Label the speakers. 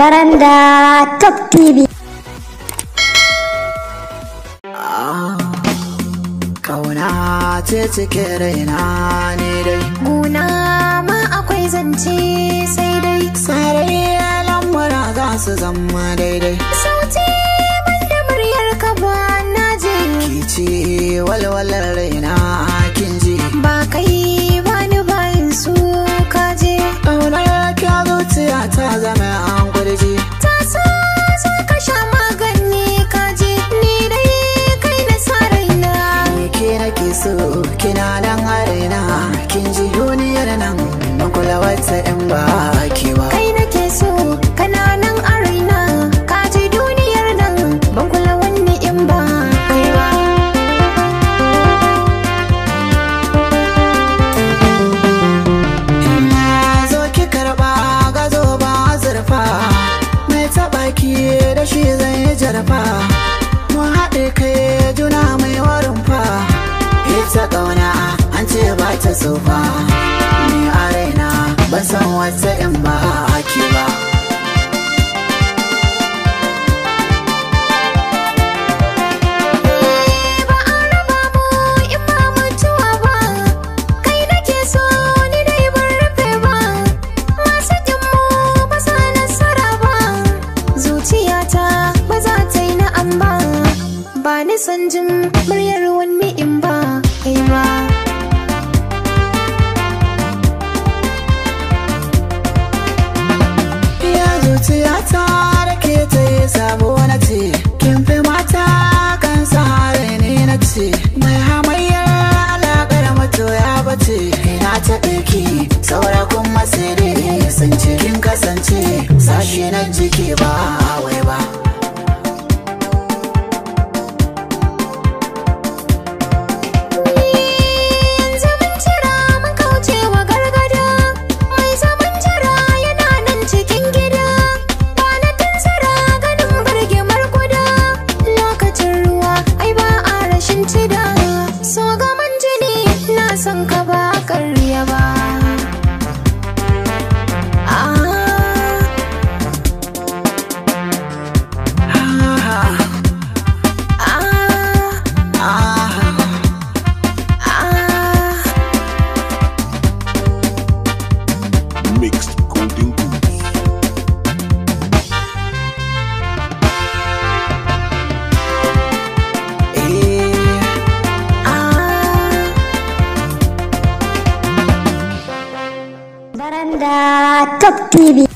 Speaker 1: Baranda Top TV.
Speaker 2: Kauna ce cike raina ne dai.
Speaker 3: Guna ma akwai zance sai dai.
Speaker 2: Sarai lamura za su zama daidai.
Speaker 3: Sauti banda muryar ka ba na je.
Speaker 2: Kici walwalar raina kin ji.
Speaker 3: Ba kai ba ni bayan su ka je.
Speaker 2: Kaunar ka zuciya ta zama an kurji.
Speaker 3: Ta so zo ka sha magani ka je. Ni dai kai na sa raina.
Speaker 2: Ke nake so kina nan a raina. Kin ji duniyar nan ban kula wata in ba ke ba.
Speaker 3: Kai nake so kana nan a raina. Ka ji duniyar nan ban kula wani in ba kai ba.
Speaker 2: Ina zo ki karba gazo ba zurfa. Mai taɓa ki da shi zan yi jarfa. Mu haɗe kai juna mai warin fa. Ita ƙauna an ce ba ta tsufa. Ni a raina ban san wata in ba ke ba.
Speaker 3: Ba a raba mu in ba mutuwa ba. Kai nake so ni dai ban rufe ba. Masu kin mu ba sa nasara ba. Zuciyata ba za ta yi na'am ba. Ba ni son jin muryar wani in ba kai ba.
Speaker 2: Ya zuciya ta da ke ta yi sabo na ce. Kin fi mata kan sa ne na ce. Mai hamayyar alaƙar mato ya bace. Ina ta ɗauki saura kuma sai dai sun ce. Kin kasance sashi na jiki ba wai ba.
Speaker 3: Zaman jira mun kauce wa gargada. Mai zaman jira yana nan cikin gida. Ba na tunzura ganin birgimar kuda. Lokacin ruwa ai ba a rashin cida. So gaman jini na son ka ba karya ba. Ah, ah, ah.
Speaker 4: Mixed Golden Goose.
Speaker 2: Eh.
Speaker 3: Ah.
Speaker 1: Baranda Top TV.